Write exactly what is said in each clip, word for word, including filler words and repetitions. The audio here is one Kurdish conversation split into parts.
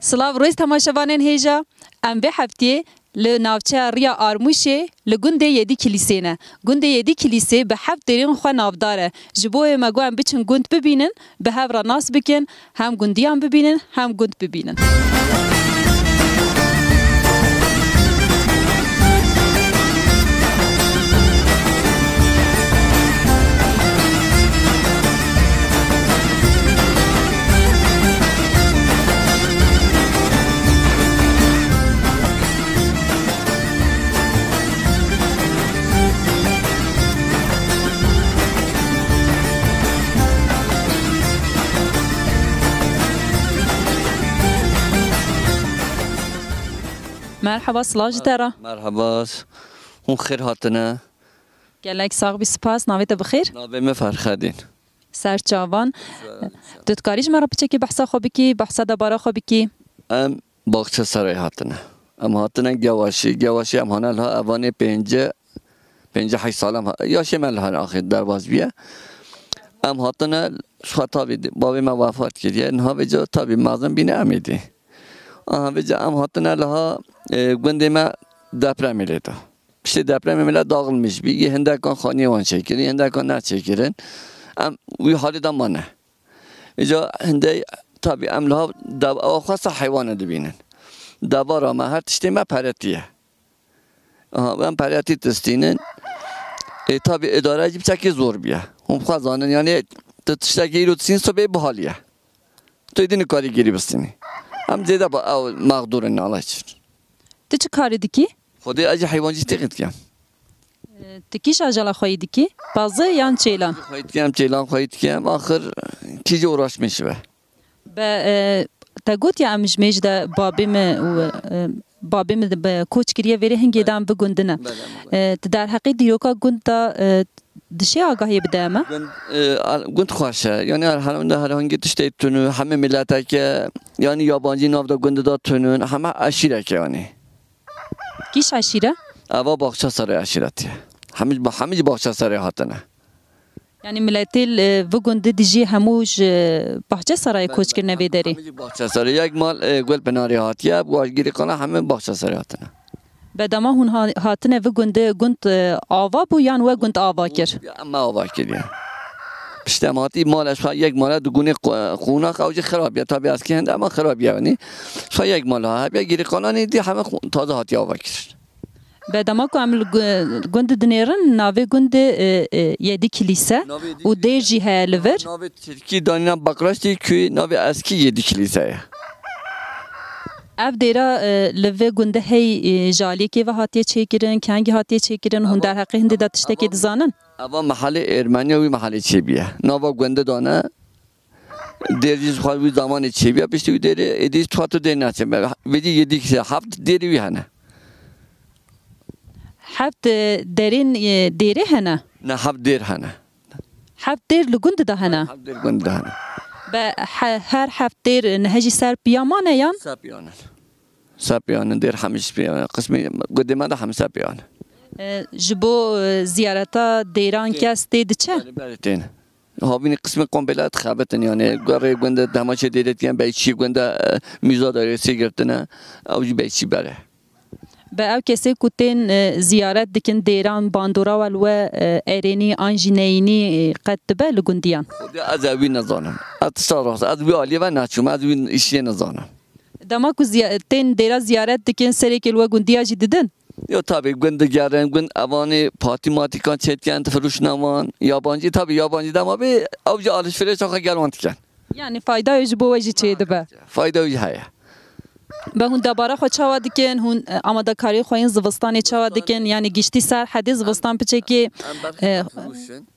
Silav rêz temaşevanên hêja. Em vê heftiyê li navçeya Riya Armûşê li gundê Yedî Kilîsê ne. Gundê Yedî Kilîsê bi heft dêrên xwe navdar e. Ji bo wê me got em biçin gund bibînin, bi hev re nas bikin, hem gundiyan bibînin, hem gund bibînin. Merhaba, silav ji te re. Merhaba, hûn xêr hatine. Gelek sax bî, spas. Navê te bi xêr? Navê min Ferxedîn. Ser çavan. Ser çavan. Tu dikarî ji me re piçekî behsa xwe bikî, behsa debara xwe bikî? Em Baxçeserayê hatine. Em hatine Gewaşî. Gewaşî em hane liha evanê pênce, pênce heşt salam ha-, yaşê me liha axir derbas bûye. Em hatine, ji xwe tabî bavê me wefat kiriye. Niha vêca tabî mezin bîne em êdî. Aha vêca em hatine liha, e, gundê me depremê lê da. Piştî depremê millet dağılmış bî. Yê hindekan xaniyê wan çêkirin, yê hindekan neçêkirin. Em wî halê de mane. Îca hindê tabî em liha dev-, ewa xwesta heywanê dibînin. Devara me her tiştê me peretî ye. Aha, em peretî distînin. Ê, tabî îdare jî biçekî zor bûye. Hûn xwe zanin, yanî tu tiştekî îro distînî sibê bihaliye. Tu êdî nikarî gêrî bistînî. Em zêde ba ew mexdûr in, Allah çir. Tu çi karî dikî? Xwedê ez jî heywancî têxî dikim. E, tu kîş ajala xweyî dikî? Pazê yan çêlan? Xweyî dikim, çêlan xweyî dikim. Axir kî jî uğraşmê şive. Be, e, te got ya em ji mêj de babê me û, e, babê me de be koç kiriye vêrê hingê de em bi gundine. Bele, bele. E, tu derheqê dîroka gund de, e, dişê agahiyê bide me? Gund, e, al-, gund xweş e. Yanî her, her, her hingê tiştê tunu, hemî mileteke, yanî yabancî nav de gund de tunun, heme eşîreke yanî. Kîş eşîre? Eva Baxçeserê eşîretî ye. Hemî, hemî ji Baxçeserê hatine. Yanî miletê li, e, vi gundî dijî hemû ji Baxçeserayê koç kirine vê derê? Hemî ji Baxçeserê. Yek mal, e, Gulpinarê hatiye, bu gêrî kalan hemî Baxçeserê hatine. Be dema hûn ha-, hatine vi gundî, gund, e, ava bû yan we gund ava kir? Em me ava kiriye. Piştî em hatî male, şa yek male di gunê qu-, qunax ew jî xirab ye. Tabî eskî hende ama xirab ye yanî. Şa yek male ha, hebe gêrî kalanê dî heme qu-, taze hatiye ava kir. Be dema ku em li gu-, gund dinêrin, navê gundê, e, e, Yedî Kilîse û dêr jî heye li vir. Navê tirkî danîna Bakraştî ku navê eskî Yedî Kilîse ye. Ev dêra, e, li vê gundê hey, e, ji aliyekê ve hatiye çêkirin, kengî hatiye çêkirin, hûn derheqê hindê de tiştekê dizanin? Eva mehalê Ermeniya wî mehalê çêbûye. Nava gundê dane, dêr jî ji xwe wî zamanê çêbûye, piştî wî dêrê êdî ji xwe tu dêr neçe. Vêdî yedî kişe heft dêrê wî hene. Heft, e, derên, e, dêrê hene? Ne, heft dêr hene. Heft dêr li gund de hene? Heft dêr gund de hene. Be he-, her heft dêr nehejî ser piya mane yan? Ser piya ne. Ser piya ne, dêr hemî ji piya ne. Qismê gundê me de hemî ser piya ne. E, ji bo, e, ziyareta dêran kes tê diçe? Belê, belê, tên. Havînî qismê komple dixebitin, yanî guerê gund e, demaçê dêrê dikin, beyçî gund e, e, mîza derê sê girtine, ew jî beyçî bere. Bi ew kesê ku tên, e, ziyaret dikin dêran, bandora we li we, e, erênî an jî neyînî, e, qet dibe li gundiyan? Xwedê ez ê wî nizanim. Ez tişta rast, ez wî aliyê ve neçûm, ez wî îşiyê nizanim. Dema ku ziya-, tên dêra ziyaret dikin, serêkê li we gundiya jî didin? Yo, tabî, gund digerin, gund evanê patî matîkan çêdikin, difirûşine wan. Yabancî, tabî, yabancî dema bê, ew jî alişverêşa xwe gel wan dikin. Yanî fayda wê ji bo we jî çêdibe? Fayda wî jî heye. Be hûn debara xwe çawa dikin? Hûn, e, amadekarî xwe yên zivistanê çawa dikin? Yanî giştî ser hedê zivistan piçekê, em berxê e, xwe difirûşin.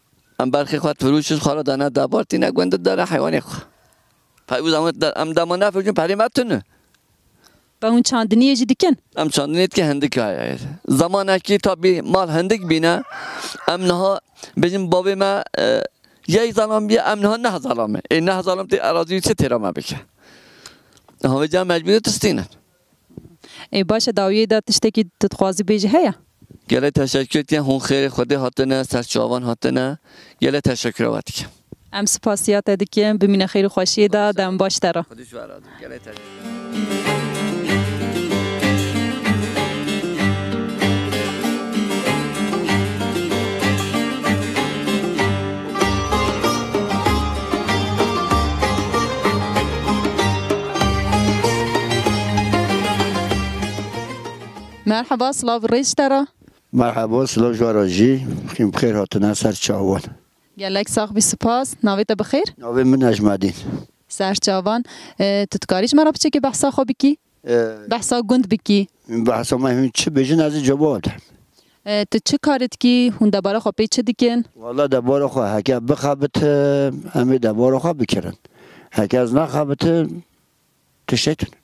Em berxê xwe difirûşin, xwe re dane debar, tîne gund didere heywanê xwe. Pey û zaman de-, em dema nefirûşin, perê me tune. Be hûn çandiniyê jî dikin? Em çandiniyê dikin, hindik heye. Zamanekî tabî mal hindik bîne. Em niha bêjin bavê me, e, yek zalam bîye, em niha neh zalam e. Ê neh zalam tê erazî wî çi têra me bike? Niha vêca mecbûrî tistînin. Ê baş e, dawiyê de tiştekî tu dixwazî bêjî heye? Gelek teşekkür dikim, hûn xêrê Xwedê hatine, ser çavan hatine. Gelek teşekkür we dikim. Em spasiya te dikin, bimîne xêr û xweşiyê de, dem baş te re. Xwedê ji we razî. Gelek teşekkür. Merheba, silav û rêz ji te re. Merheba, silav ji we re jî. Xîm bi xêr hatine ser çavan. Gelek sax bî, spas. Navê te bi xêr? Navê min Necmedîn. Ser çavan. E, tu dikarî ji me re piçekê behsa xwe bikî? E, Behsa gund bikî? Behsa me hûn çi bêjin, ez ê cewab de. E, tu çi karê dikî? Hûn debara xwe pê çi dikin? Wala debara xwe heke bixebitim, em ê debara xwe bikirin. Heke ez nexebitim, tiştê tune.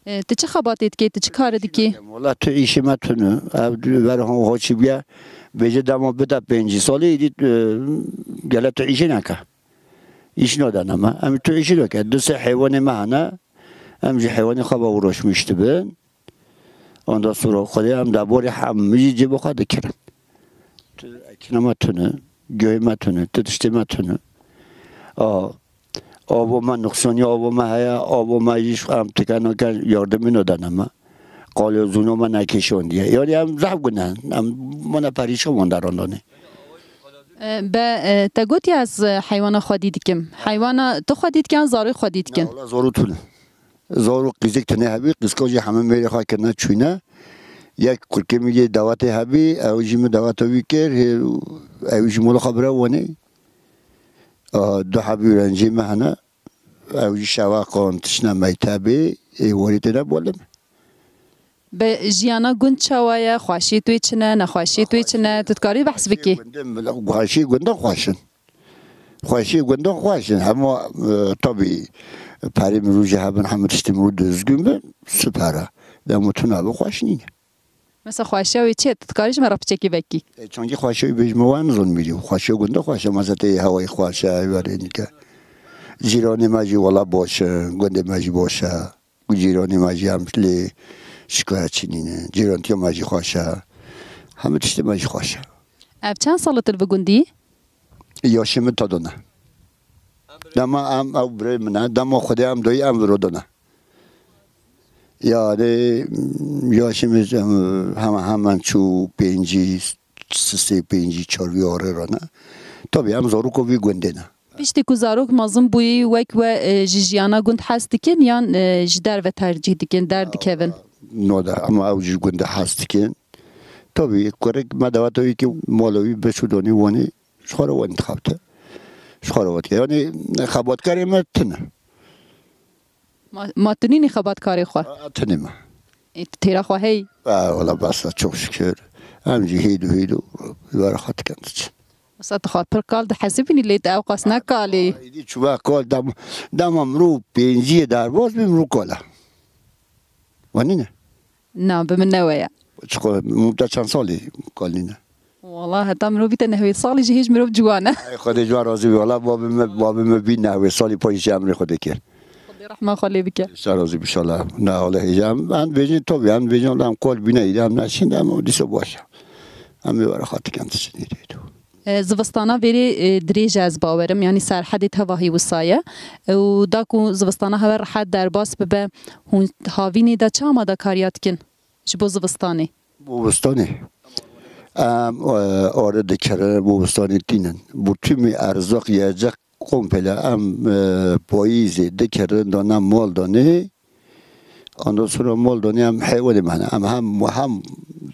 E, tu çi xebatê dikî, tu çi karê dikî? Wala tu îşê me tune. Ev ver hon ho çi bûye, bêje dema bide pêncî salî, îdî, e, gele tu îşê neke. Îş nadane me. Em tu îşê neke. Du sê heywanê me hene. Em jî heywanê xwe ve uğraşmış dibin. Ondan sonra Xwedê em deborê hemî jî cêbê xwe dikirin. Tu ekîna me tune, guhê me tune, tu tiştê me tune. A, ava me nuqsaniya ava me heye, ava me jî em tikena ke yardimî nadane me. Qalê zûna me nekêşandiye. Yani em zehf gune, em mane perîşan wan derandanê. E, be, e, te gotiye ez, e, heywana xwedî dikim. Heywana tu xwedî dikin, zarê xwedî dikin. Na, wala zarû tune. Zor û qîzik tenê hebî, qîzka jî heme mêrê xwe kirine çûyne. Yek kurkê min yê dawetê hebî, ew jî min daweta wî kir, hê, ew jî mola xwe bira wanê. A, du hebî rencî me hene, ew jî şewa qan tiştine meytebê, ê warî têne bolim. Bi jiyana gund çawa ye? Xweşiyê tu yê çi ne? Nexweşiyê tu yê çi ne? Tu dikarî behs bikî? Gundê, xweşiyê gundê xweş in. Xweşiyê gundê xweş in. Hema, e, tabî perê mirû jî hebin, hemû tiştê mirû dizgûn bin, super e. Dema tune be xweş nîne. Mesela xweşiya wê çi ye? Tu dikarî ji me re piçekî vekî? E, çankî xweşiya wî bêjime we nizon mîrî. Xweşiya gundê xweş e. Mesela tê hewayê xweş e, heywanê nîke. Cîranê me jî wela baş e, gundê me jî baş e. Û cîranê me jî em lê şikayetçî nîne. Cîrantiya me jî xweş e. Hemî tiştê me jî xweş e. Ev çend sal e tu li vî gundî yî? Yaşê min tado ne. Dema em ew birê min e, dema Xwedê em doyî em viro done. Yani, yaşê min, em, hemen hemen çû pêncî, sisê pêncî, çar vî arê re ne. Tabî em zarokê vî gundê ne. Piştî ku zarok mezin bûyî, wek we, e, ji jiyana gund hez dikin yan, e, ji derve tercîh dikin, derdikevin? Node, ama ew ji gundê hez dikin. Tabî, kurek me daweta wî ki mala wî beş û donî wanî, ji xwe re wanî dixebite. Ji xwe re wanî dike. Yani, xebatkarê me tune. Ma, ma tu nînî xebatkarê xwe? A, tenê me. Ê, tu têra xwe heyî? A, wala bes e, çok şükür. Em jî hêdû hêdû, were xwe dikin diçin. Wisa tu xwe pir kal dihesibînî, lê tu ew qas ne kal î. Êdî çû ve kal dem, dema mirov pênciyê derbas bî, mirov kal e. Wanî ne? Na, bi min ne we ye. Çiqo, mirov te çend salî kal nîne? Wala heta mirov bîte nehwê salî jî hêj mirov ciwan e. Ay, Xwedê ji wan razî bî. Wala babê me, babê me bî nehwê salî payîzê emrê Xwedê kir. Xwedê rehma xwe lê bike. Şa razî bî şala. Na, wala hêja em, em bêjin tabî, em bêjin wala em kol bîne îdî, em neşin de em dîsa baş e. Em ê were xatiken tişinê dê. E, zivistana vêrê, e, dirêj e ez bawerim, yanî serhedê tevahî wisa ye. E, û da ku zivistana hewe rehet derbas bibe, hûn havînê de çi amadekariya dikin ji bo zivistanê? Bo zivistanê. Em, e, are dikirin, bo zivistanê tînin. Bo tümî erzaq yiyecek komple em, e, payîzê dikirin, dane mal danê. Ondan sonra mal danê em heywanê me hene. Em hem, hem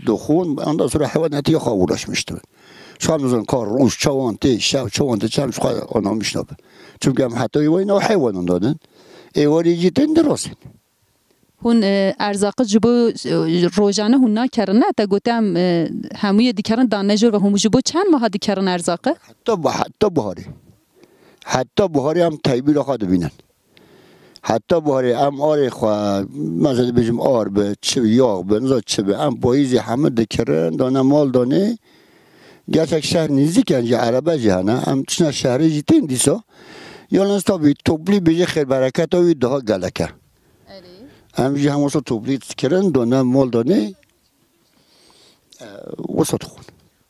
dixwin, ondan sonra heywanatiya xwe uğraşmıştır. Şu an uzun kar, roj, çawan tê, şev, çawan tê, çem, şu kadar anlamış nabe. Çünkü em heta êwarî nav heywanan danin. Êwarî jî tên dirasin. Hûn, e, erzaqi ji bo, e, rojane hûn nakerin, ne? Te gote em, e, hemûyê dikerin, dan ne jor ve hûn ji bo çend meha dikerin erzaqi? Heta bu-, heta buharê. Heta buharê em teybîra xwe dibînin. Heta buharê em arê xwe, mesela dibêjim ar bi, çi bi, yax bi, niza çi bi, em payîzê hemû dikirin, dane mal danê. Gerçek şehr nêzîk e, ji erebe jî hene. Em çine şehrê jî tên dîsa. Yalnız tabî toplî bêje xêr bereketa wî daha gelek e. Erê. Em jî hem wisa toplî dikirin, dane mal danê. E, wisa dixwin.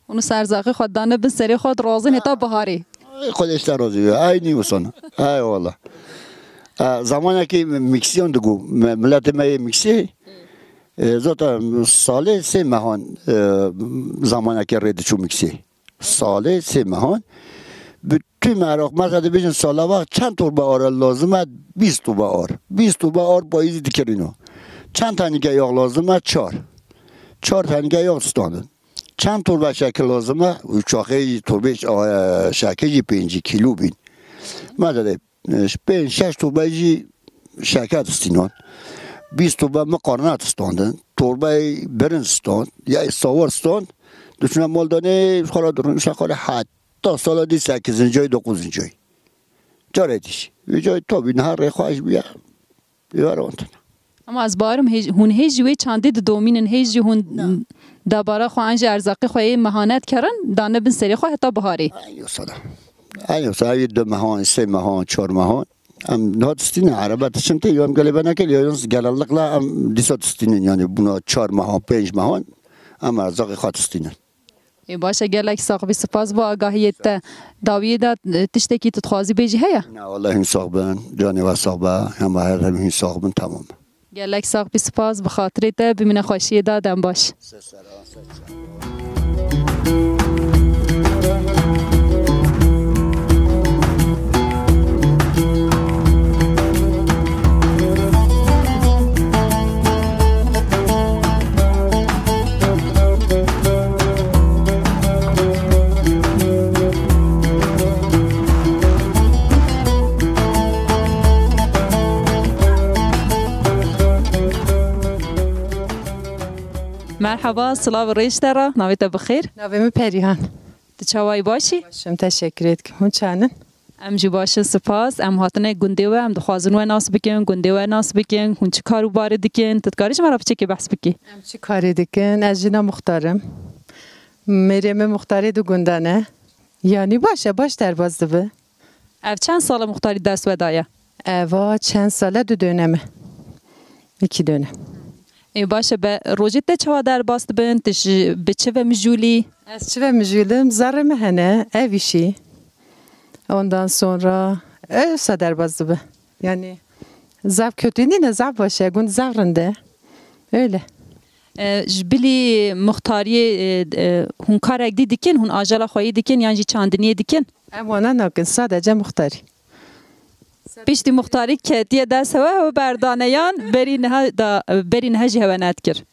Hûn erzaqê xwe dane bin serê xwe dirazin heta biharê. Ay, Xwedê ji te razî be. Ay, nî wisa ne. Ay, wala. E, zamanekî miksiyan digo. Me-, miletê me yê miksê, e, zaten salê sê mehan, e, zamanekê rê diçû miksê. Salê sê mehan. Bütün Iraq, mesela dibêjin sala ve çend torba ar lazim e? Bîst torba ar. Bîst torba ar payîzî dikirîno. Çend tenîke yax lazim e? Çar. Çar tenîke yax standin. Çend torba şekil lazim e? Û çaxê jî torbê ş-, a, şekil jî pêncî kîlo bîn. Mesela, e, pênc şeş torba jî şeker distînan. Bîst torba miqarna distandin. Torbay birin stand. Ya sawar stand. Duşuna mal danê, xala durun, şakale heta sala dî sekizinci ay, dokuzuncu ay. Carê dîş. Vîcay tabi niha rêxweş bûye. Êvar antin. Ama ez barim hêj-, hûn hê jî wê çandê didomînin, hê jî hûn debara xwe an jî erzaqê xwe yê mehanet kerin, dane bin serê xwe heta biharê. Ay, yoksa da. Ay, yoksa ev du mehan, sê mehan, çar mehan. Em niha distînin, erebe dişin tê, em gelê benekê, ya yalnız genellikle em dîsa distînin, yani buna çar mehan, pênc mehan, em erzaqê xwe distînin. Ê, baş e, gelek sax bî, spas bo agahiyê te. Dawiyê de, e, tiştekî tu dixwazî bêjî heye? Na, wallahî hûn sax bin, canê we sax be, hema her hûn sax bin, tamam. Gelek sax bî, spas, bi xatirê te, bimîne xweşiyê de, dem baş. Merhaba, silav û rêş te re, navê te bi xêr? Navê min Perihan. Tu çawa yî, baş î? Başim, teşekkür ederim. Hûn çanin? Em jî baş in, spas. Em hatine gundê we, em dixwazin we nas bikin, gundê we nas bikin, hûn çi kar û barê dikin? Tu dikarî ji me re piçekê behs bikî? Em çi karê dikin? Ez jina muxtar im. Mêrê min muxtarê du gundan e. Yanî baş e, baş derbas dibe. Ev çend sal e muxtarî dest we daye? Eva çend sal e, du dönem e. İki dönem. Ê, baş e, be, rojê te çawa derbas dibin? Tu ji, bi çi ve mijûl î? Ez çi ve mijûl im? Zerrê me hene, ev îşî. Ondan sonra, e, wisa derbas dibe. Yani, zaf kötü nîne, zaf baş e, gund zaf rind e. Öyle. E, ji bilî muxtariyê, e, e, hûn karek dî dikin, hûn ajala xweyî dikin yan jî çandiniyê dikin? Em wana nakin, sadece muxtarî. Piştî muxtarî ketiye dest hewe, hewe berdane yan berî niha da, berî niha jî hewe nedikir?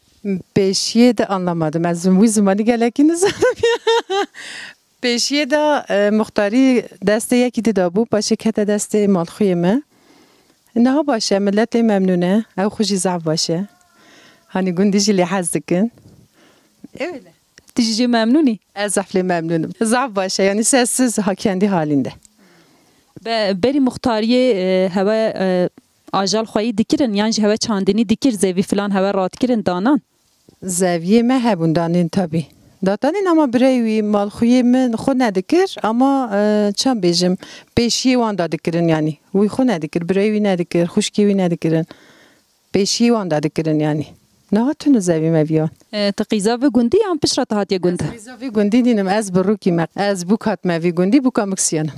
Pêşiyê de anlamadim. Ez wî zimanî gelekî nizanim ya. Pêşiyê de, e, muxtarî destê yekî dî dabû, paşê kete destê malxuyê me. Niha baş e, millet lê memnûn e. Ew xwe jî zaf baş e. Hanî gundî jî lê hez dikin. Öyle. Tu jî jê memnûn î? Ez zaf lê memnûn im. Zaf baş e, yanî sessiz, ha kendi halinde. Be-, berî muxtariyê, e, hewe, e, ajal xweyî dikirin, yan jî hewe çandinî dikir, zevî filan hewe radikirin danan? Zeviyê me hebûn danên tabî. Datanîn ama birey wî, malxuyê min xwe nedikir, ama, e, çend bêjim, pêşiyê wan da dikirin yanî. Wî xwe nedikir, birey wî nedikir, xwişkê wî nedikirin. Pêşiyê wan da dikirin yanî. Niha tune zevî mevî wan. E, tu qîza vê gundî yan piştre tu hatiye gund? Ez qîza vê gundî nînim, ez bi rûkî me. Ez bûk hatime vê gundî, bûka miksiyan im.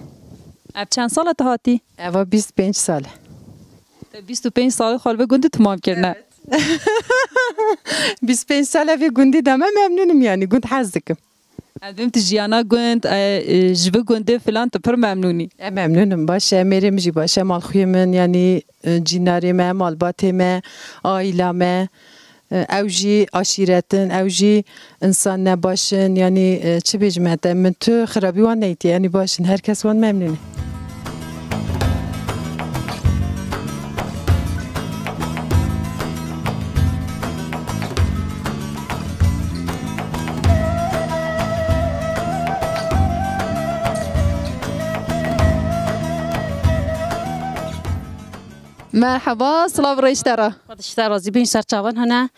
Ev çend sal e tu hatî? Eva bîst pênc sal e. Te bîst û pênc salê xwe li vê gundî temam kirine. Evet. Bîst pênc sal e vê gundî de me, memnûn im yanî, gund hez dikim. Ez bêm tu jiyana gund, e, e, ji vê gundê filan tu pir memnûn î. E, memnûn im, baş e, mêrê min jî baş e, malxuyê min, yanî, e, cînarê me, malbatê me, aîla me, e, ew jî aşîret in, ew jî însan ne baş in, yanî, e, çi bêjim te, min tu xirabî wan neytî, yanî baş in, her kes wan memnûn e. Merhaba, silav rêş te re. Xwedişte razî bin, ser çavan hene.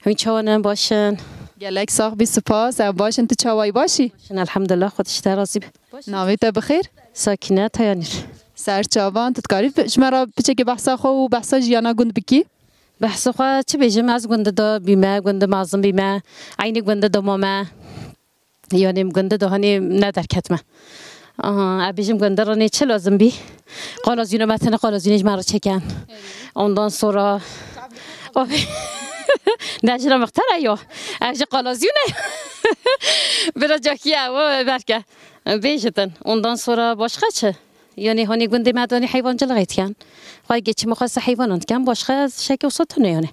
Hûn çawan in, baş in? Gelek sax bî, spas. Em baş in, tu çawa yî, baş î? Baş in, elhamdulillah, Xwedişte razî bin. Navê te bi xêr? Sakîne Tayanîr. Ser çavan, tu dikarî ji me re piçekê behsa xwe û behsa jiyana gund bikî? Behsa xwe çi bêjim, ez gundê de bîme, gundê mezin bîme, eynî gundê de mame. Yanî em gundê de hanî ne derketime. Aha, ez bêjim gundê re nê çi lazim bî? Qalazûnê me tene, qalazûnê ji me re çeken. Ondan sonra ne jina mixtera yo. Ev ji qalazûnê. Bira cakiye o berke. Bêjitin. Ondan sonra başka çi? Yani hani gundê me danî heywancılık etken. Xwe geçim xwe se heywanan diken. Başka şekil olsa tune yani.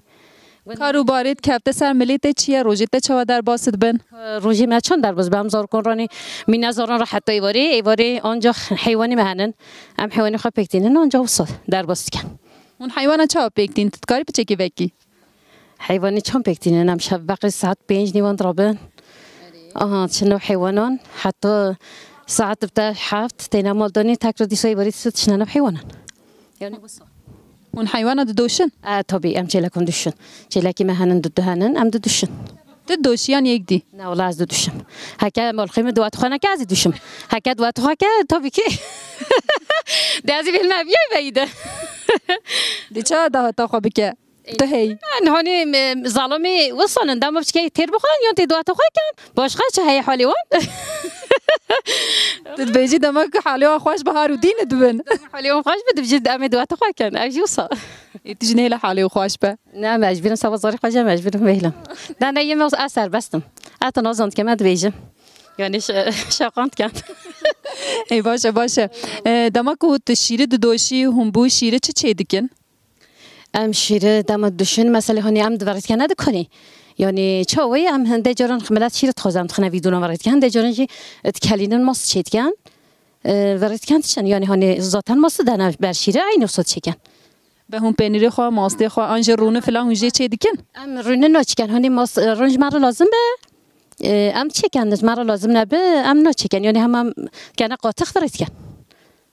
Kar û barê dikefte ser milê te çi ye? Rojê te çawa derbas dibin? Rojê me çend derbas be? Em zarokon ranê mîna zaran re heta êvarê, êvarê ancak heywanê me henin. Em heywanê xwe pêk tînin, ancak wisa derbas dikin. Hûn heywana çawa pêk tînin? Tu dikarî piçekê vekî? Heywanê çawa pêk tînin? Em şev beqê saet pênc nîvan dirabin. Aha, çin nav heywanan. Heta saet bite heft, têne mal danî, tekrar dîsa êvarê dîsa dişine nav heywanan. Yani wisa. Hûn heywana didoşin? E, tabii, em çêlekon duşin. Çêlekî me henin, du du henin, em diduşin. Tu doşiyan yek dî? Ne, wala ez diduşim. Heke malxê min dua tixwe neke, ez diduşim. Heke dua tixwe ke, tabii ki. De ez ê bêhna biyay veyî de. Dê çawa dahata xwe bike? Tu hey. Yani hani, e, zalimî wisanin, dema biçkeyê têr bixwin, yan tê dua tixwe ken. Başka çi heye halê wan? Tu dibêjî dema ku halê wan xweş be, har û dîn dibin. Halê wan xweş be, dibêjî em ê dua tixwe ken. Ev jî wisa. Ê, tu jî nehêle halê wan xweş be? Ne, mecbûrim seba zarî xwe jî mecbûrim vêhlim. Ne, ne, yê me ez serbestim. Heta nazan dike me dibêjim. Yani ş-, şakan diken. Ê, baş e, baş e. E, dema ku tu şîrî didoşî, hûn bû şîrî çi çê dikin? Em şîrî dema duşin, meselê hani em diverîtken ne dikonî. Yani çawê em hinde caran milet şîrî dixwaze em dixine vîdona verîtken, hinde caran jî dikelînin mas çê diken. E, verîtken diçin. Yani hani zaten mas dene ber şîrî, aynı wisa çêken. Be hûn penîrê xwe, mastê xwe, an jî rûnî filan hûn jê çê dikin? Em rûnî naçiken. Hani mas, e, rûn ji me re lazim be, e, em çêken, ji me re lazim nebe, em naçiken. Yani hema gene qatix verîtken.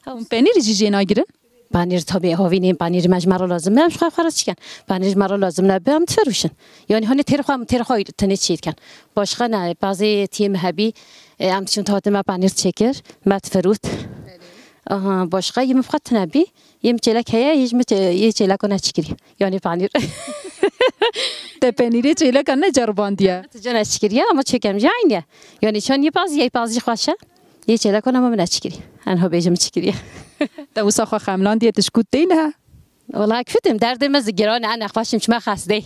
Hûn penîrî jî jê nagirin? Panîr tabii, hovînê panîrî me ji me re lazim e, em ji xwe xwe re çiken. Panîr ji me re lazim nebe, em diferûşin. Yani hani têr xwe, têr xwe tenê çê diken. Başka ne, bazê tiyê me hebî, e, em diçin tahatê me panîr çêkir, me diferût. Aha, başka yê min xwe tine bî. Yê min çêlek heye, yê ji min çê-, yê çêleko neçikirî. Yani panîr. Te penîrê çêleka neceribandiye? Tu cene çikiriye ama çêkem jî aynı ye. Yani çan yê paz, yê paz jî xweş e. Yê çêleko nema min neçikirî. Enho bêjim çikiriye. Te wisa xwe xemlandiye, tu ji ku têne? Wala kutim, derdê me zigiran e, nexweşim çime xestê.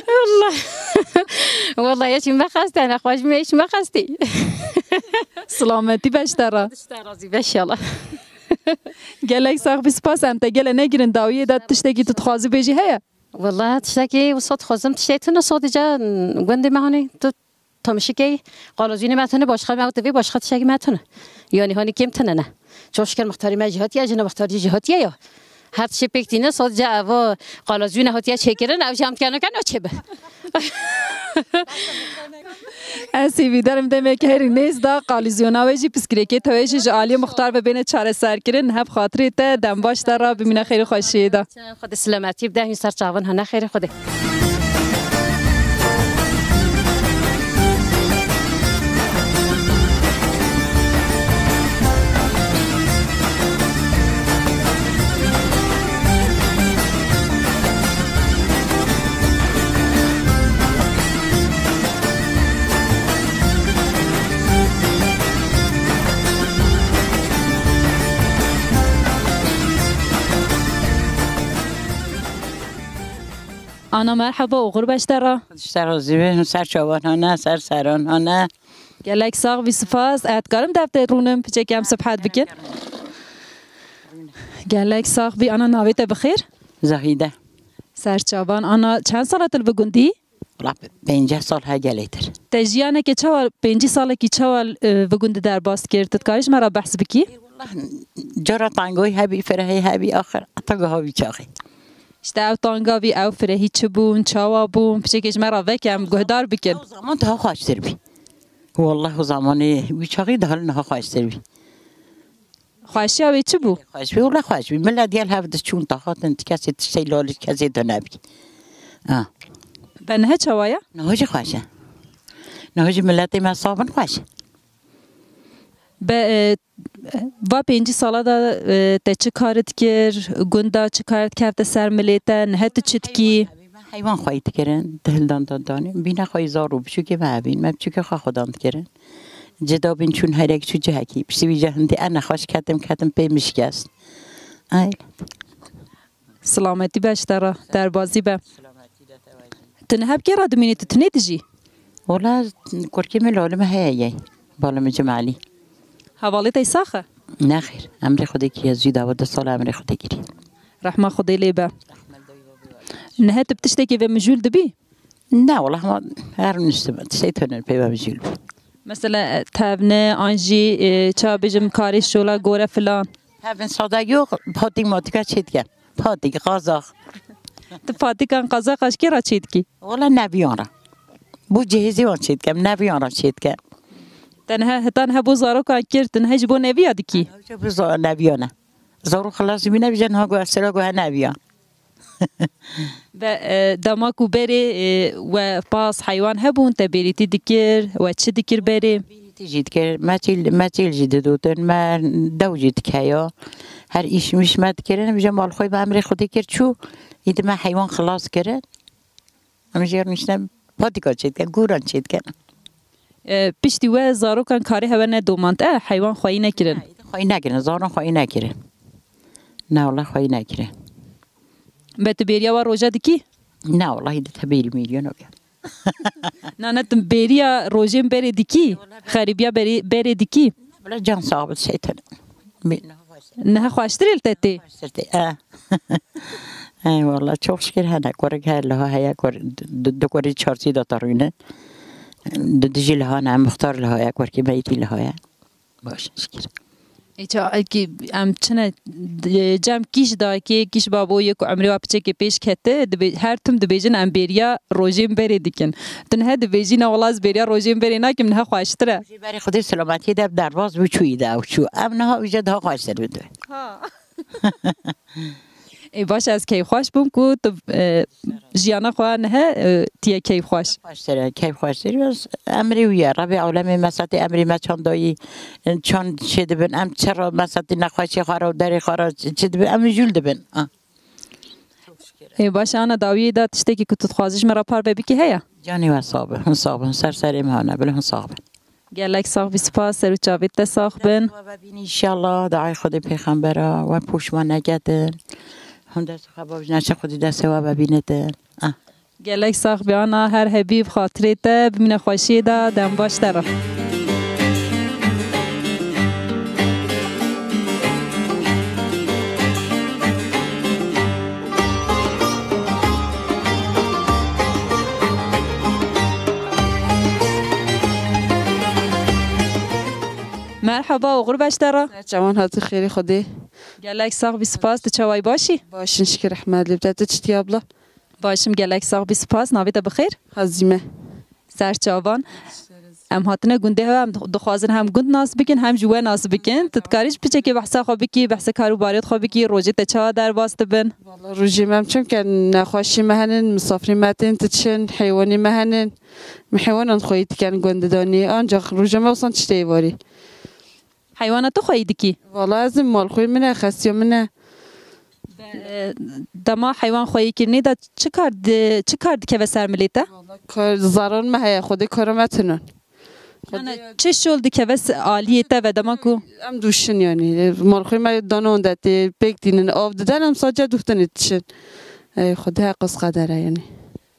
Wala. Wala ya çime xestê, nexweşim ya çime xestê. Silametî beş te re. Te razî beş yala. Gelek sax bî, spas, em te gele negirin dawiyê de, tiştekî tu dixwazî bêjî heye? Wala tiştekî wisa dixwazim, tiştê tune sadece gundê me hanê tu Tomişikê qalozînê me tune başka me divê başka tiştekî me tune. Yani hani kêm tune ne. Çok şükür muxtarî me jî hatiye, jina muxtarî jî hatiye ya. Her tiştê pêk tîne, sadece evo qalozîne hatiye çêkirin, ev jî em dikene ke naçê be. Ez hêvîdarim demeke herî nêz da qalîzyona we jî, piskirêkê te wê jî ji aliyê muxtar ve bêne çareserkirin. Niha bi xatirê te, dem baş te re, bimîne xêr û xweşiyê de. Xwedê silametî bide, hîn ser çavan hene xêrê Xwedê. Ana merheba, oxir beş te re. Ser razî bin, ser çavan hane, ser seran hane. Gelek sax bî, spas. Ez dikarim dev te rûnim, piçekî em sibhet bikin. Gelek sax bî, ana navê te bi xêr? Zahîde. Ser çavan, ana çend sala tu li bi gundî? Wala pêncî sal he gelêtir. Te jiyaneke çawa, pêncî salekî çawa, e, bi gundî derbas kir? Tu dikarî ji me re behs bikî? Wala cara tangoyî hebî, firehî hebî, axir heta giha vî çaxê. İşte ew tanga bî, ew firehî çi bûn, çawa bûn? Piçekê ji me re veke, em guhdar bikin. Ew zaman daha xweştir bî. Wallah, o zamanê wî çaxî daha niha xweştir bî. Xweşiya wê çi bû? Xweş bî, wala xweş bî. Milet gel hev diçûn, taxatin, ti kesê tiştê laliş kesê de nebî. Ha. Be niha çawa ye? Niha jî xweş e. Niha jî miletê me sabin xweş e. Be, e, va pêncî sala de, e, te çi kar dikir? Gunda çi kar dikefte ser milê te? Niha tu çi dikî? Heywan xweyî dikirin, di hildan dan danî. Bîna xweyî zar û biçûkê me hebîn. Me biçûkê xwe xwedan dikirin. Cida bîn çûn herek çû cihekî. Piştî vî cihindî en nexweş ketim, ketim pê min şikest. Ay. Silametî be ji te re, derbazî be. Tu niha bi kê re dimînî, tu tinê dijî? Wala kurkê min lolê min heye yey. Balê min Cemalî. Hevalê te sax e? Nexêr. Emrê Xwedê kiriye zû dawa du sala emrê Xwedê kiriye. Rehma Xwedê lê be. Niha tu bi tiştekî ve mijûl dibî? Ne, wala hema her niştim. Tiştê tune pê ve mijûl bî. Mesela, e, tevne, an jî, e, ça bêjim, karê şola gore filan. Hevin sada yok, patik matika çêtke. Patik, qazax. Tu patikan qazaxa ji kê re çêdikî? Wala neviyan re. Bu cihêzê wan çêdike, neviyan re çêdike. Te niha, heta niha bo zarokan kir, tu niha ji bo neviya dikî? Hewce bu za-, neviyan e. Zarok xilas bîne, bije niha go esera go he neviyan. Ve, e, dema ku berê, e, we pas heywan hebûn, te bêrîtî dikir, we çi dikir berê? Bêrîtî jî dikir, meçîl, meçîl jî didotin, me dew jî dikeya. Her îş miş me dikirin, bije mal xwe me emrê Xwedê kir çû, îdî me heywan xilas kirin. Em jê re niştine patika çêdikin, gûran çêdikin. E, piştî we zarokan karê hewe ne domand, e, heywan xweyî nekirin? Ne, îdî xweyî nekirin, zaron xweyî nekirin. Ne, wala xweyî nekirin. Be tu bêriya wa roja dikî? Ne, wala îdî te bêrî mîriyo nake. Na, ne, tu bêriya rojên berê dikî? Xerîbiya berê, berê dikî? Bila can sax bit şeytan. Niha xweştir ê li te tê? Xweştir tê, e. Ey wala, çok şükür hene. Kurik her liha heye, kur-, du, du kurî çarşî de tarîne. Du dijî liha ne, muxtar liha ye, kurkî meytî liha ye. Baş şikir. Ê, ça, ê, ki, em çine, d-, cem kîş dayikê, kîş babo yê ku emrê wa piçekê pêş kete, dibê-, her tim dibêjin em bêriya rojên berê dikin. Tu niha dibêjî, ne wala ez bêriya rojên berê nakim, niha xweştir e. Rojê berê Xwedê selametiyê de derbas bû çûyî de ew çû. Em niha wîje daha xweştir bidin. Ha. Ê, baş, ez keyfxweş bûm ku tu, e, jiyana xwe nihe, e, tiye keyfxweş. Xweştir e, keyfxweştir e. Emrê wî ye. Rebê ewlemê mesatê emrê me çand dayî, çand çê dibin. Em çi re mesatê nexweşê xwe re û derê xwe re çi, çi dibin, em jûl dibin. Ah. Ê, baş, ana dawiyê de tiştekî ku tu dixwazî ji me re parve bikî heye? Canê we sax be, hûn sax bin. Ser serê me hane, bila hûn sax bin. Gelek sax bî, spas, ser û çavê te sax bin. Destê we vebîn înşallah, dayê Xwedê pêxembera, we poşman neketin. Hûn dest xwe bavjin, neçe Xwedê destê we vebînitin. Ah. Gelek sax bî ana, her hebî bi xatirê te, bimîne xweşiyê de, dem baş te re. Merhaba, oxir beş te re. Ser çavan hatî xêrê Xwedê. Gelek sax bî, spas, tu çawayî, başî? Başin şikir, rehmet lê bide, tu çitî abla? Başim, gelek sax bî, spas, navê te bi xêr? Hazîme. Ser çavan. Em hatine gundê hewe, em dixwazin hem gund nas bikin, hem jî we nas bikin. Tu dikarî ji piçekê behsa xwe bikî, behsa kar û barê xwe bikî, rojê te çawa derbas dibin? Valla rojê me em çimke nexweşî me henin, misafirê me tên diçin, heywanê me henin. Me heywanan xweyî dikin gund danî. Ancak rojê me wisa tiştê êvarî. Heywana tu xweyî dikî? Valla ez ê mal xweyî min e, xesiya min e. Be, e, dema heywan xweyî kirinê de çi kar di-, çi kar dikeve ser milê te? Valla kar, zaran me heye, Xwedê kara me tinan. Yani çi şol dikeve se-, aliyê te ve dema ku? Em dûşin yani. Mal xweyî me danon de tê pêk tînin, av diden, em sadece duhtinê diçin. Ey Xwedê, her qas qeder e yani.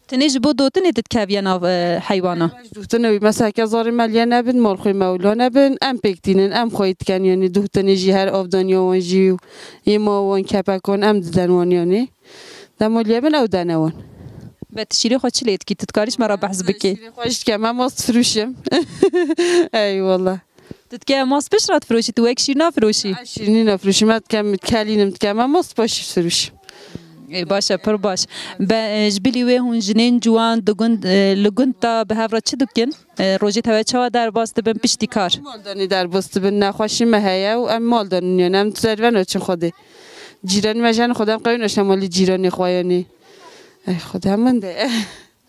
Tenê ji bo dotinê tu dikeviye nav, e, heywana? Ji dotinê wî, mesela heke zarê me liye nebin, mal xwê me wila nebin, em pêk tînin, em xweyî dikin, yanî dotinê jî her avdaniya wan jî û yê ma wan, kepekan em diden wan yanî. Dema liye bin ew dene wan. Be tu şîrê xwe çi lê dikî? Tu dikarî ji me re behs bikî? Şîrê xwe jî dikem, em mast firûşim. Ey wallah. Tu dike mast pişt re difiroşî, tu wek şîr nafiroşî? Ez şîrînî nafiroşîm, ez dikem, kelînim dikem, ez mast paşî difiroşîm. Ê, baş e, pir baş. Be, e, ji bilî wê hûn jinên ciwan di gund, e, li gund de bi hev re çi dikin? E, rojê te we çawa derbas dibin piştî kar? Maldanî derbas dibin, nexweşî me heye û em maldanî niyan, em serve naçin Xwedê. Cîranî me jin Xwedê em qewî naşine malî cîranê xwe yanî. Ey Xwedê min de.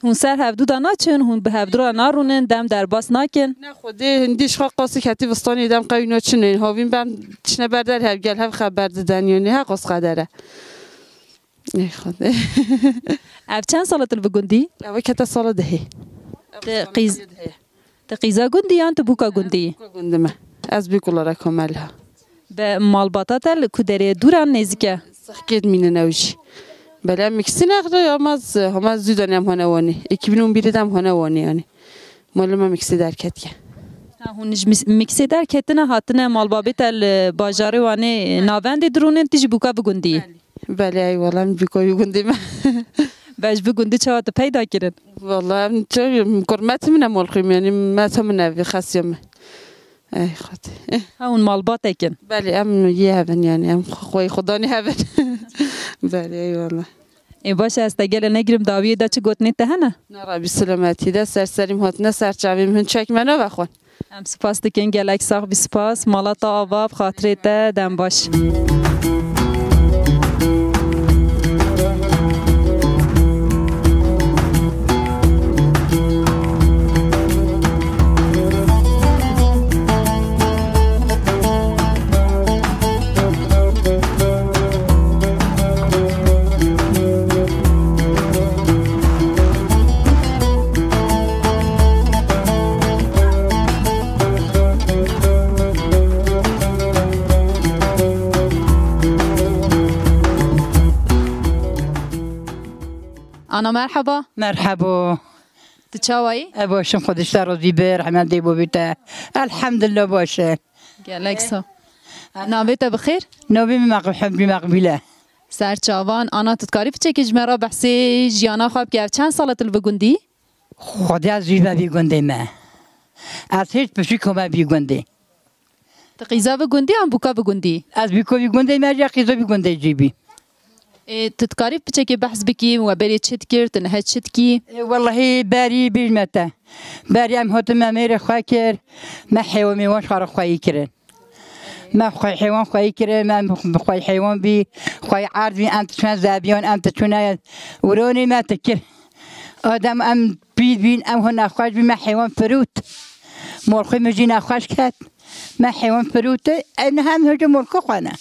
Hûn ser hevdû de naçin, hûn bi hevdû re narûnin, dem derbas nakin. Ne Xwedê, hindî ji xwe qasî ketî vistanê dem qewî naçin, havîn bem çine ber der hev gel hev xeber diden, yanî her qas qeder e. Ey Xwedê. Ev çend sal e tu li vi gundî? Ev kete sala dehê. Te qîz-, Qîza gundî yan tu bûka gundî yî? Bûka gundî me. Ez bûk olarak komel ha. Be malbata te li ku derê dûr an nêzik e? Sexkêt mînin ew jî. Belê em miksî nexre ama z-, hema zû danî em hone wanî. Ekî bin û bîrê de em hone wanî yanî. Malê me miksî derketiye. Ha, hûn ji mis-, miksê derketine hatine malbabê te li bajarê Wanê navendê dirûnin, tu jî bûka bi gundî yî? Belê, eyvallah, em bûka wî gundî me. Be ji bi gundî çawa tu peyda kirin? Vallahi em çi, kurmet min e malxwîm, yanî me te min evî xesiya me. Ey Xwedê. Ha, hûn malbatek in? Belê, em yê hev in, yanî em xwe, xweyê xwe danî hev in. Belê, eyvallah. Ê baş e, ez te gele negirim, dawiyê de çi gotinê te hene? Na Rabî selametî de, ser serîm hatine, ser çavîm hin çek me nave xwe. Em spas dikin, gelek sax bî, spas. Mala te ava, bi xatirê te, dem baş. Ana, merheba. Merhebo. Tu çawa yî? E, baş im, Xwedê ji te razî be, rehmet dê bo bî te. Elhamdulillah, baş e. Gelek sax. Navê te bi xêr? Navê min Meqb-, Hemdî Meqbîl e. Ser çavan, ana, tu dikarî piçekê ji me re behsê jiyana xwe bike? Ev çend sal e tu li vî gundî? Xwedê ez jî me vî gundê me. Ez hêj piçûk me vî gundê. Tu qîza vî gundî an bûka vî gundî? Ez bûka vî gundê me ya qîza vî gundê jî bî. Ê, tu dikarî piçekê behs bikî, we berê çi dikir, tu nihe çi dikî? Ê, wellahî berî bîr me te. Berî em hatin me mêrê xwe kir, me heywan mêwan xwe re xweyî kirin. Me xwe heywan xweyî kirin, me bi xwe heywan bî, xwe erd bî, em diçûne zebiyan, em diçûne wironê me dikir. Adem em pîl bîn, em xwe nexweş bî, me heywan firût. Morxê min jî nexweş ket. Me heywan firût, ev niha em hêjê morxê xwe ne.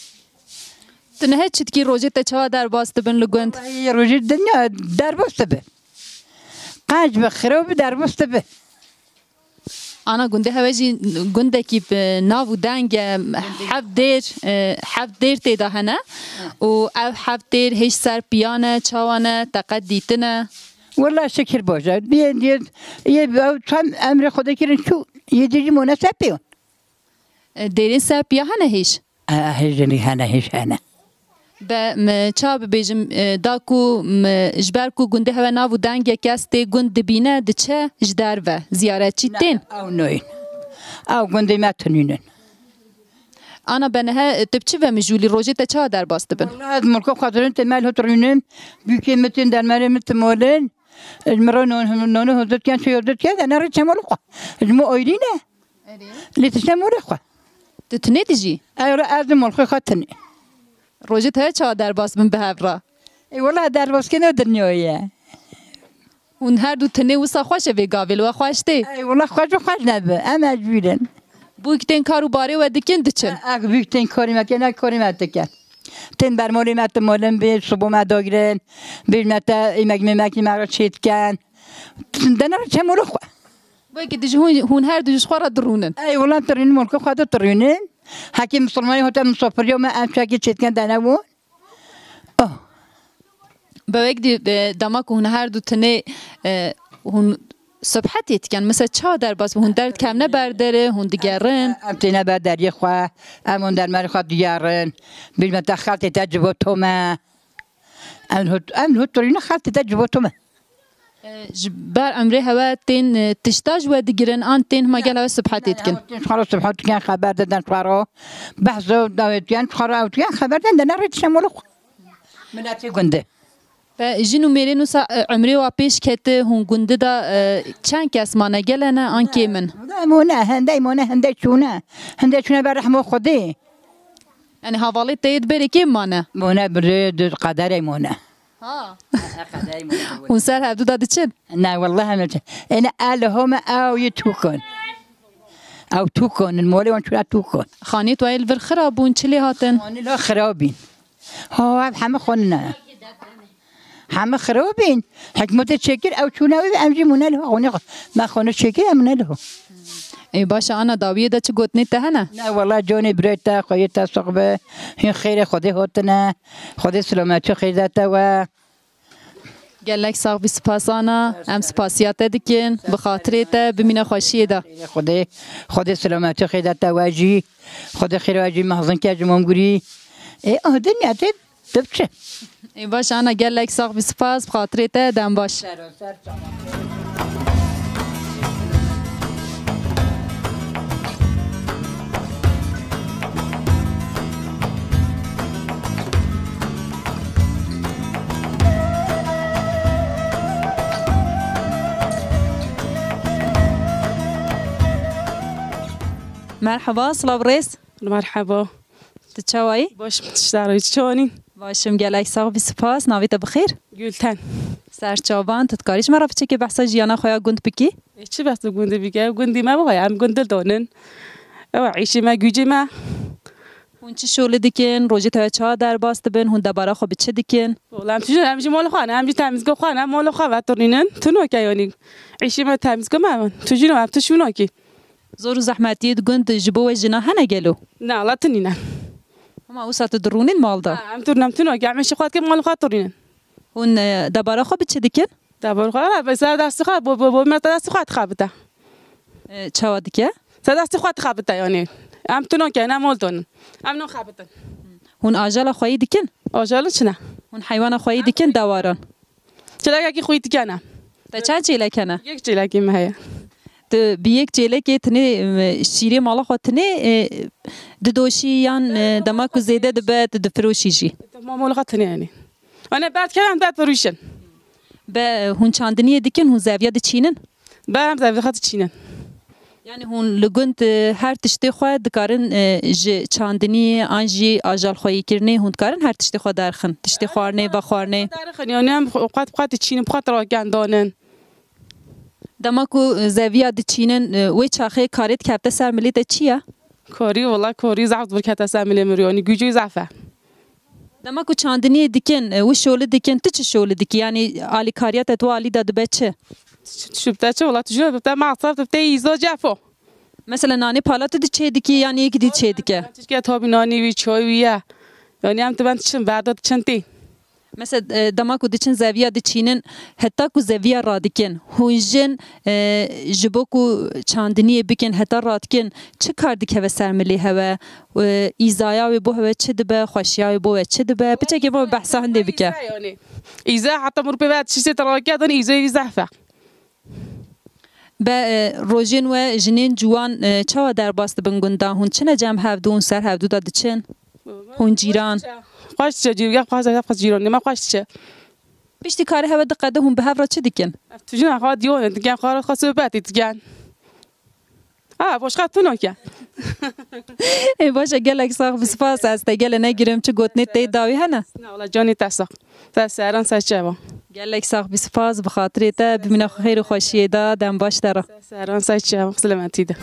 Tu nihe çi dikî, rojê te çawa derbas dibin li gund? Wellahî rojê dinya derbas dibe. Qenc bi, xirab bi, derbas dibe. Ana, gundê hewe jî gundekî bi nav û deng e, heft dêr, e, heft dêr tê de hene û ev heft dêr hêj ser piya ne, çawa ne, te qet dîtine? Wela şikir baş e. Yê, yê, yê, ew çend emrê Xwedê kirin çû, yê dî jî mone ser piya. E, dêrên ser piya hene hêj? E, hêj hene, hêj hene. Be, me ça bibêjim, e, da ku me, ji ber ku gundê hewe nav û dengê kes tê gund dibîne, diçe ji derve ziyaretçî tên? Ew nayên. Ew gundê me tinînin. Ana, be nihe, e, tu bi çi ve mijûlî, rojê te çawa derbas dibin? Wallahî ez mulka xwe dirin, tê me li hot rûnin, bûkê min tên, dermerê min timolin, ji min re non-, nonê hozir dikin, çay hozir dikin, de ne rê çemolê xwe. Ji min oyrî ne. Erê. Lê tiştê morê xwe. Tu tinê dijî? Ew re ez li molxê xwe tinê. Rojê te çawa derbas bin bi hev re? Ê, wela derbaskirina dinyayê ye. Hûn her du tinê wisa xweş e vê gavê, li we xweş tê? Ey, wela xweş û xweş nebe. Em mecbûr in. Bûk tên kar û barê we dikin, diçin? E, e, bûk tên karê me kene, karê me dike. Tên bermolê me timolin bê, sibo me dagirin, bêj me te, êmek mêmekî me re çê dikin. Dene re çemolê xwe. Wekî dijî hûn, hûn her du ji xwe re dirûnin. Ey, wela tirînin, mulka xwe de tirînin. Hekî misilmanî hate misafiriya me, em çekî çêdikin dene bûn. Oh. Be wek dî, e, dema ku hûn her du tinê, e, hûn subhetê dikin, mesela çawa derbas bi hûn derdikevne ber derê, hûn digerin? Em têne ber deriyê xwe, em hûn dermerê xwe digerin. Bîr me te xeltê te cibo tome. Em hût, em hût turîne xeltê te cibo tome. E, ji ber emrê hewe tên, e, tişta ji we digirin, an tên hima gel hewe sibhetê dikin? Tên xwe re sibhet dikin, xeber didin xwe re. Behzo dawetiyan xwe re ew dikin, xeber didin, dene rê tişemolê xwe. Miletê gundê. Ve jin û mêrên wisa, e, emrê wa pêş kete, hûn gundê de, e, çend kes mane, gele ne, an kêm in? Em mone, hindey mone, hindey çûne. Hindey çûne ber rehmo Xwedê. Yani havalê te yê di berê kêm mane? Mone, bi rê di qederê mone. Ha. Hûn ser hevdu de diçin? Ne, welleh em diçin. Ene el home ew yê tûkon. Ew tûkon, in molê wan çûna tûkon. Xaniyê tu yê li vir xira bûn, çi lê hatin? Xanî la xira bîn. Ha, ev heme xanî ne. Heme xirab bîn. Hikûmetê çêkir, ew çûne wê, em jî mûne li ho. Xwînê xwe, me xwînê çêkir, em mûne li ho. Ê, baş e, ana dawiyê de çi gotinê te hene? Ne, wela canê birayê te, xweyê te sax be. Hîn xêrê Xwedê hatine. Xwedê silametî xêr de te we. Gelek sax bî, spas ana. Em spasiya te dikin. Bi xatirê te bimîne xweşiyê de. Xwedê, Xwedê silametî xêr de te we jî. Xwedê xêr we jî mezin ke ji Mamgurî. Ê, ah, dinya te, tu biçe. Ê, baş ana, gelek sax bî, spas, bi xatirê te, dem baş. Merhaba, silav rêz. Merhaba. Tu çawa yî? Baş im, tu çawa yî? Baş im, gelek sax bî, spas. Navê te bi xêr? Gülten. Serçavan, tu dikarî ji me re piçekê behsa jiyana xwe ya gund bikî? E, çi behsa gundê bike? Gundê me waya, em gund dil donin. Ew e, îşê me, gücê me. Hûn çi şolî dikin? Rojê te çawa derbas dibin? Hûn debara xwe bi çi dikin? Wala em tijî, em jî mala xwe ne, em jî temizga xwe ne, mala xwe vetirînin. Tu noke yanî. Îşê me temizga me, tu jî no, em tu şûnakî. Zor û zehmetiyê di gund ji bo we jina hene gelo? Na, wala tu nîne. Hema wisa tu dirûnîn mal de? Ha, em tu, em tu noke, em îşê xwe dikin, mala xwe tirînin. Hûn, e, debara xwe bi çi dikin? Debara xwe, ha, bi ser destê xwe, bo, bo, bo, me destê xwe dixebite. E, çawa dike? Ser destê xwe dixebite yanî. Em tu noke, ne mol donin. Em no xebitin. Hûn ajala xweyî dikin? Ajala çi ne? Hûn heywana xweyî dikin dewaran? Çêlekekî xwî dikene. Te çend çêlek hene? Yek çêlekî me heye. Tu bi yek çêlekê tinê, e, şîrê mala xwe tinê, e, didoşî yan, e, dema ku zêde dibe, tu difiroşî jî? Ma mala xwe tinê yanî. Ane ber dikene, em ber firûşin. Be, hûn çandiniyê dikin, hûn zeviya diçînin? Be, em zeviya xwe diçînin. Yani hûn li gund, e, her tiştê xwe dikarin, e, ji çandiniyê an jî ajalxweyîkirinê hûn dikarin her tiştê xwe derxin? Tiştê xwarinê, vexwarinê? Derxin, yani em xwe, xwe diçînin, xwe dirakendanin. Dema ku zeviya diçînin, e, wê çaxê karê dikefte ser milê te çi ye? Karî, wela karî zehf dibir kete ser milê min, yani gücü zehf e. Dema ku çandiniyê dikin, e, û şolî dikin, tu çi şolî dikî? Yani alîkariya te tu alî de dibe çi? Çi, çi bite çi? Wela tu jî bite masraf, tu bite îza cefo. Mesela nanê pala tu di çê dikî, yani yekî dî çê dike? Çirke tabî nanî wî, çay wî ye. Yani em tu ben çin, verda tu çin tê. Mesela, e, dema ku diçin zeviya diçînin, heta ku zeviya radikin, hûn jin, e, ji bo ku çandiniyê bikin, heta radikin, çi kar dikeve ser milê hewe? E, îzaya wê bo hewe çi dibe? Xweşiya wê bo we çi dibe? Piçekê bo behsa hindê bike. Îze, yani. Îze heta mir pê ve tiştê te raket, îze wî zehf e. Be, e, rojên we jinên ciwan, e, çawa derbas dibin gundan? Hûn çine cem hevdû, hûn ser hevdû de diçin? Hûn cîran? Xweş diçe cîr, ya xweş, ya xweş cîran, me xweş diçe. Piştî karê hewe diqede hûn bi hev re çi dikin? Tu jina xwe diyon, diken xwe re xwe sohbetê diken. Ha, başka tu noke. Ê, baş e, gelek sax bi, spas, ez te gele negirim, çi gotinê tê dawî hene? Na, wala canê te sax. Ser seran ser çevan. Gelek sax bî, spas, bi xatirê te, bimîne xêr û xweşiyê de, dem baş te re. Ser seran ser çevan, silametî de.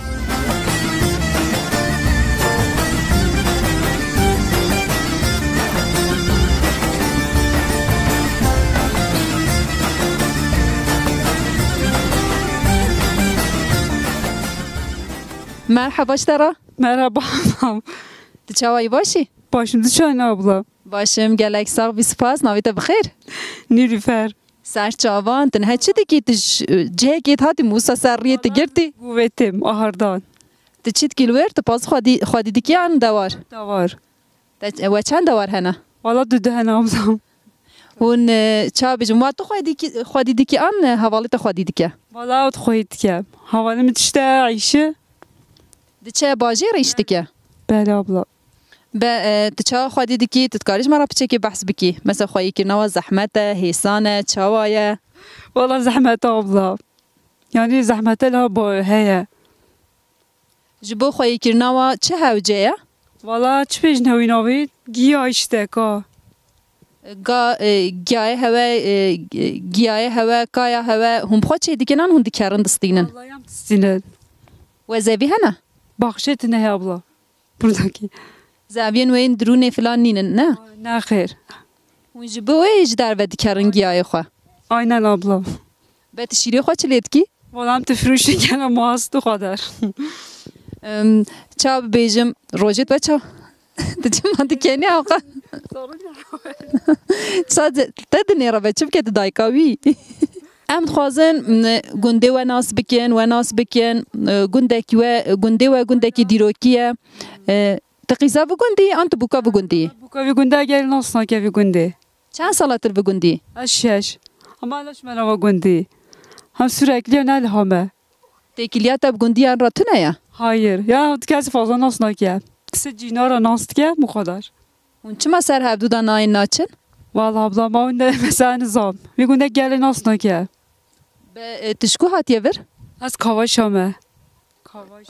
Merhaba ji te re. Merhaba. Tu çawa yî, baş î? Baş im, tu çawa yî abla? Baş im, gelek sax bî, spas. Navê te bi xêr? Nîlüfer. Ser çavan, tu niha çi dikî? Tu ji cihekê hatî, wisa ser riyê tu girtî? Guvetim, ahardan. Tu çi dikî li wir? Tu paz xwedî, xwedî dikî an dewar? Dewar. Te, we çend dewar hene? Wala du du hene ablam. Hûn, e, ça bêjim, wa tu xwedî ki-, xwedî dikî an, e, hevalê te xwedî dike? Wala ew xwedî dike. Hevalê min tişte îşi. Diçe bajêr îş dike? Belê abla. Be, e, tu ça xwedî dikî, tu dikarî ji me re piçekê behs bikî? Mesela xweyîkirina we zehmet e, hêsan e, çawa ye? Wala zehmet e abla. Yani zehmete la bo heye. Ji bo xweyîkirina we çi hewce ye? Wala çi bêjin hewî navî? Giya işte ka. Ga, e, giyayê hewe, e, giyayê hewe, kaya hewe, hûn bi xwe çê dikin an hûn dikerin distînin? Wala em distînin. We zevî hene? Baxçê tune he abla. Buradaki. Zeviyên we yên dirûnê filan nînin, ne? Ne xêr. Hûn ji bo wê ji derve dikerin giyayê xwe? Aynen abla. Be tu şîrê xwe çi lê dikî? Valla em tu firûşê gene mast û xwe der. Em, ça bibêjim, rojê te ça? Tu çima dikenî awqa? Ça de-, te dinêre be, çi bike tu dayika wî? Em dixwazin, m, gundê we nas bikin, we nas bikin, e, gundekî we, gundê we gundekî dîrokî ye. E, tu qîza vî gundî, an tu bûka vî gundî? Bûka vî gundî, gel nas nake vî gundî. Çend sala tu li vî gundî? Ez şeş. Ama hala ji me nava gundî. Hem sürekli ne li hame. Têkiliya te bi gundiyan re tune ye? Hayır. Ya kes fazla nas nake. Kisi cîna re nas dike, bu kadar. Hûn çima ser hevdû de nayên naçin? Vallahi abla, ma hûn de mesela nizam. Vî gundê gelê nas nake. Be, e, tu ji ku hatiye vir? Ez Kavaşa me. Kavaş.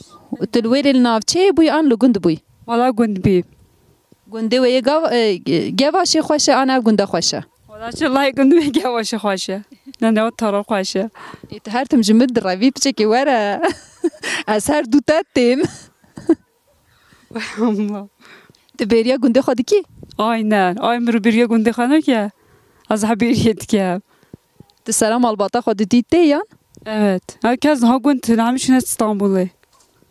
Tu li wêrê li navçeyê bûyî an li gund bûyî? Valla gund bî. Gundê we yê gav-, e, ge-, Gevaşê xweş e an ev gunda xweş e? Valla çi lay gund bî Gevaşê xweş e. Ne ne o taro xweş e. Ê, tu her tim ji min direvî piçekê were. Ez her du te têm. Allah. Tu bêriya gundê xwe dikî? Aynen. Ay min bêriya gundê xwe nake. Ez ha bêriyê dikim. Tu sera malbata xwe didî tê yan? Evet. Her kes ha gund tune, hemî çûne Stenbolê.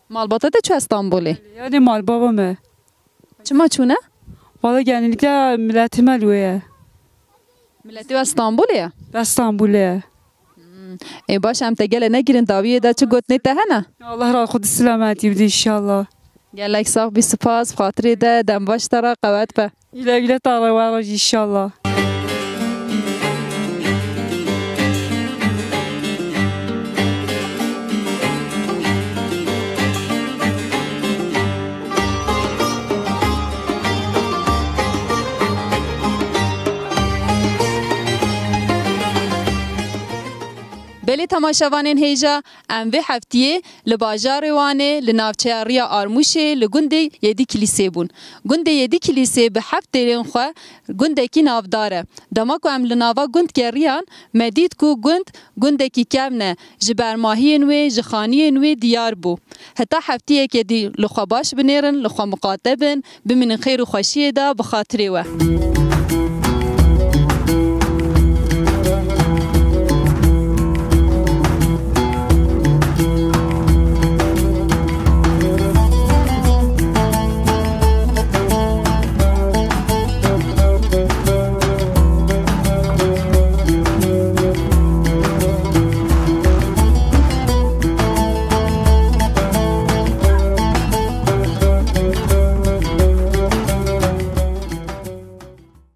Malbata te çûye Stenbolê? Yani malbaba me. Çima çûne? Valla genellikle milletê me li wê ye. Milletê we Stenbolê ye? Be Stenbolê ye. Ê baş, em te gele negirin, dawiyê de çi gotinê te hene? Allah razı olsun, selametî bide inşallah. Gelek sax bî, spas, bi xatirê de, dem baş te re, qewet be. Güle güle te re we re jî inşallah. Belê temaşevanên hêja, em vê heftiyê li bajarê Wanê, li navçeya Riya Armûşê, li gundê Yedî Kilîsê bûn. Gundê Yedî Kilîsê bi heft dêrên xwe gundekî navdar e. Dema ku em li nava gund geriyan, me dît ku gund gundekî kevn e, ji bermahiyên wê, ji xaniyên wê diyar bû. Heta heftiyeke dî li xwe baş binêrin, li xwe miqate bin, bimînin xêr û xweşiyê de bi xatirê we.